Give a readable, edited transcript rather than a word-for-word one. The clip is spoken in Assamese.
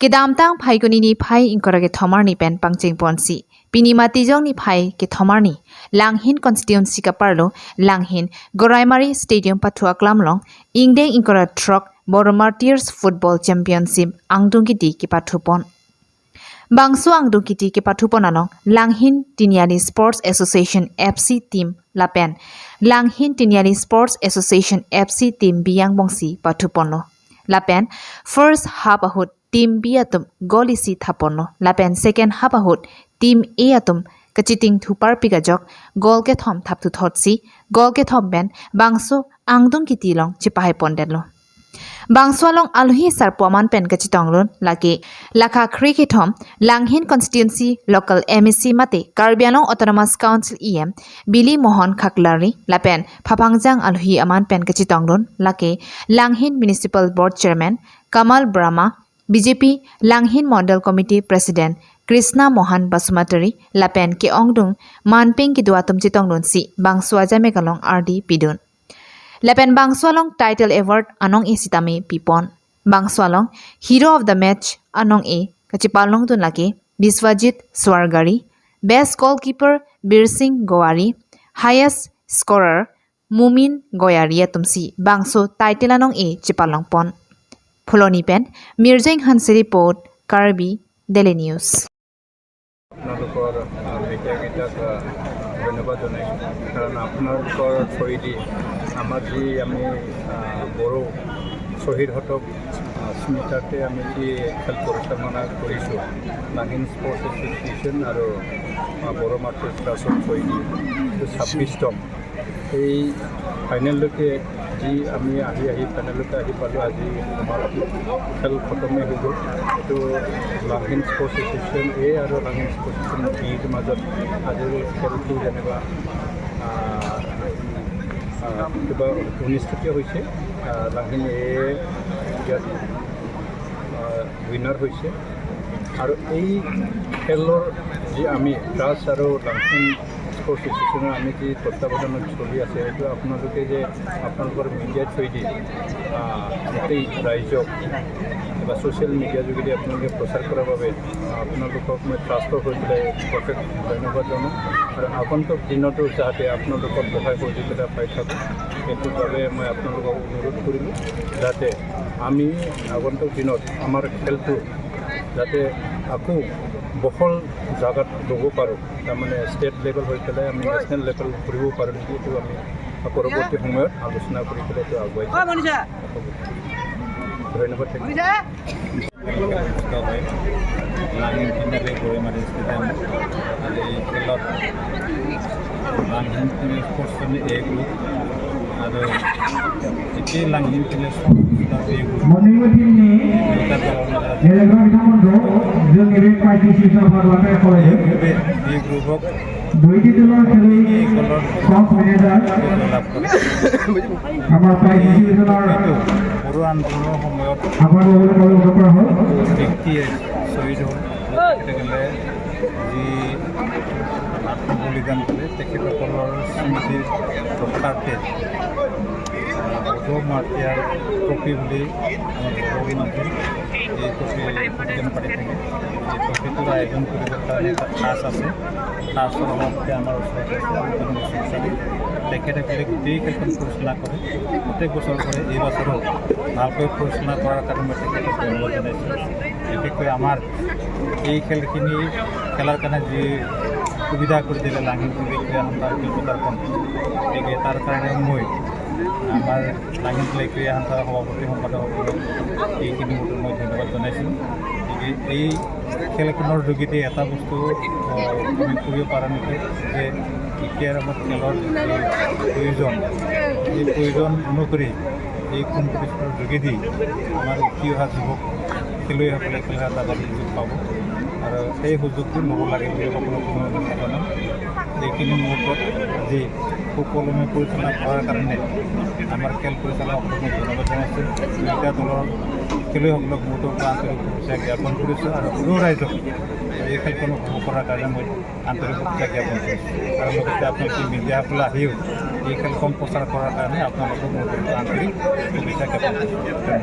Ke damtang phai kuni ni phai ingkora ke thomar ni pen pangching ponsi pinima tijong ni phai ke thomar ni Langhin constituency ka parlo Langhin Goraimari Stadium pathua klamlong ingdeng ingkora truck Boro Martyrs Football Championship angdung ki ti ki pathupon Bangsu angdung kiti ke pathupon along Langhin Tiniali Sports Association FC team lapen Langhin Tiniali Sports Association FC team biyang bongsi pathupon lo lapen first half ahut team B atum golisi thapon lo lapen second half ahut team A atum kachiting thupar pigajok gol ke thom thaptu thotsi gol ke thom ben bangsu angdung kiti long chipahe ponden lo Bangswalong alhi sarpuaman pen kachitonglun laki lakha khri thom Langhin constituency local MEC mate Karbi Anglong Autonomous Council EM Billy Mohan Khaklari lapen Phapangjang alhi aman pen kachitonglun laki Langhin Municipal Board Chairman Kamal Brahma, BJP Langhin Mandal Committee President Krishna Mohan Basumatary lapen ke ongdung manping ki duatum chitonglun si Bangswa Jamekalong RD Pidun Lapen Bangswalong title award anong e sitami pipon. Bangswalong hero of the match anong e kachipalong dun laki Biswajit Swargari, best goalkeeper Bir Singh Gowari, highest scorer Mumin Goyari atumsi Bangso title anong e chipalong pon. Phuloni pen Mirjeng Hansi report, Karbi Daily News. আপোনালোকৰ মিডিয়াকেইটাক ধন্যবাদ জনাইছোঁ, কাৰণ আপোনালোকৰ থ্ৰুৱেদি আমাৰ যি আমি বড়ো শ্বহীদহঁতক স্মৃতাৰ্থে আমি যি খেল পৰিচালনা কৰিছোঁ, লাহিন স্পৰ্টছ এছ'চিয়েশ্যন আৰু বড়ো মাৰ্টিয়াৰ্ছ ট্ৰাষ্টৰ থ্ৰুৱেদি, এইটো 26তম। এই ফাইনেললৈকে যি আমি আহি আহি ফাইনেললৈকে আহি পালোঁ। আজি আমাৰ খেল খতমেই হৈ গ'ল। এইটো লাংহিন স্পৰ্টছ এছ'চিয়েশ্যন এ আৰু লাংহিন স্পৰ্টছ এছ'চিয়েশ্যন বিৰ মাজত আজিৰ খেলটো যেনিবা কিবা অনুষ্ঠিত হৈছে। লাংহিন এ ইয়াত উইনাৰ হৈছে আৰু এই খেলৰ যি আমি ট্ৰাষ্ট আৰু লাংহিন স্পৰ্টছ এছ'চিয়েশ্যনৰ আমি যি তত্বাৱধানত চলি আছে, সেইটো আপোনালোকে যে আপোনালোকৰ মিডিয়াৰ থ্ৰুৱেদি গোটেই ৰাইজক বা ছ'চিয়েল মিডিয়াৰ যোগেদি আপোনালোকে প্ৰচাৰ কৰাৰ বাবে আপোনালোকক মই ট্ৰাষ্টৰ হৈ পেলাই অশেষ ধন্যবাদ জনাওঁ আৰু আগন্তুক দিনতো যাতে আপোনালোকৰ সহায় সহযোগিতা পাই থাকোঁ, সেইটোৰ বাবে মই আপোনালোকক অনুৰোধ কৰিলোঁ, যাতে আমি আগন্তুক দিনত আমাৰ খেলটো যাতে আকৌ বহল জাগাত ল'ব পাৰোঁ, তাৰমানে ষ্টেট লেভেল হৈ পেলাই আমি নেশ্যনেল লেভেল কৰিব পাৰোঁ নেকি, এইটো আমি পৰৱৰ্তী সময়ত আলোচনা কৰি পেলাই এইটো আগুৱাই যাম। ধন্যবাদ থাকিল। অনুষ্ঠিত হয় লাংহিন তিনিআলি গৰৈমাৰী ষ্টেডিয়াম। আৰু এই খেলত লাংহিন তিনি স্পৰ্টছ এ গ্ৰুপ আৰু একেই লাংহিন তিনি স্পৰ্টছ বি গ্ৰুপ, मोननैबो टिमनि দুটা দলৰ মাজত गेलेग्रा बिथांमोनखौ जोंनि बे पार्टी आफाद लानो खावलायदों। बे বি গ্ৰুপক দুইটি দলৰ খেলুৱৈ এই গলৰ কচ মেনেজাৰ লাভ কৰে। আমাৰ প্ৰাইজ ডিষ্ট্ৰিবিউশ্যনৰ এইটো বড়ো আন্দোলনৰ সময়ত আহ্বান ল'বলৈ অনুৰোধ কৰা হ'ল। ব্যক্তিয়ে শ্বহীদ হ'ল, তেখেতসকলে যি আত্মবলিদান দিলে, তেখেতসকলৰ স্মৃতিৰ ৰক্ষাৰ্থে বড়ো মাৰ্টিয়াৰ ট্ৰফি বুলি আমাৰ বড়োৰ মাজত এই ট্ৰফি প্ৰতিদান পাতি থাকে। এই ট্ৰফিটোৰ আয়োজন কৰিবৰ কাৰণে এটা ট্ৰাষ্ট আছে। ট্ৰাষ্টৰ সভাপতি আমাৰ ওচৰত আছে অন্তনু বসুমতাৰী। তেখেতসকলে গোটেই খেলখন পৰিচালনা কৰে প্ৰত্যেক বছৰ কৰে। এই বছৰো ভালকৈ পৰিচালনা কৰাৰ কাৰণে মই তেখেতক ধন্যবাদ জনাইছোঁ। বিশেষকৈ আমাৰ এই খেলখিনি খেলাৰ কাৰণে যি সুবিধা কৰি দিলে লাঙিন তুলি ক্ৰীড়া সন্থাৰ খেলপথাৰখন, গতিকে তাৰ কাৰণে মই আমাৰ লাঙিন তুলি ক্ৰীড়া সন্থাৰ সভাপতি সম্পাদকসকলক এইখিনি মুহূৰ্তত মই ধন্যবাদ জনাইছোঁ। গতিকে এই খেলখনৰ যোগেদি এটা বস্তু আমি কৰিব পৰা নেকি যে এতিয়াৰ আমাৰ খেলৰ যি প্ৰয়োজন, এই প্ৰয়োজন অনুসৰি এই কম্পিটিশ্যনৰ যোগেদি আমাৰ উঠি অহা যুৱক খেলুৱৈসকলে খেলাৰ এটা ভাল সুযোগ পাব আৰু সেই সুযোগটো ল'ব লাগে বুলি সকলোকে মই অনুৰোধ জনাম। এইখিনি মুহূৰ্তত আজি সুকলমে পৰিচালনা কৰাৰ কাৰণে আমাৰ খেল পৰিচালকসকলক মই ধন্যবাদ জনাইছোঁ। দুয়োটা দলৰ খেলুৱৈসকলক মোৰ তৰফৰ পৰা আন্তৰিক শুভেচ্ছা জ্ঞাপন কৰিছোঁ আৰু সৰু ৰাইজক এই খেলখন উপভোগ কৰাৰ কাৰণে মই আন্তৰিক শুভেচ্ছা জ্ঞাপন কৰিছোঁ আৰু লগতে আপোনালোকে মিডিয়াসকলে আহিও এই খেলখন প্ৰচাৰ কৰাৰ কাৰণে আপোনালোকক মোৰ তৰফৰ পৰা আন্তৰিক শুভেচ্ছা জ্ঞাপন কৰিছোঁ। ধন্যবাদ।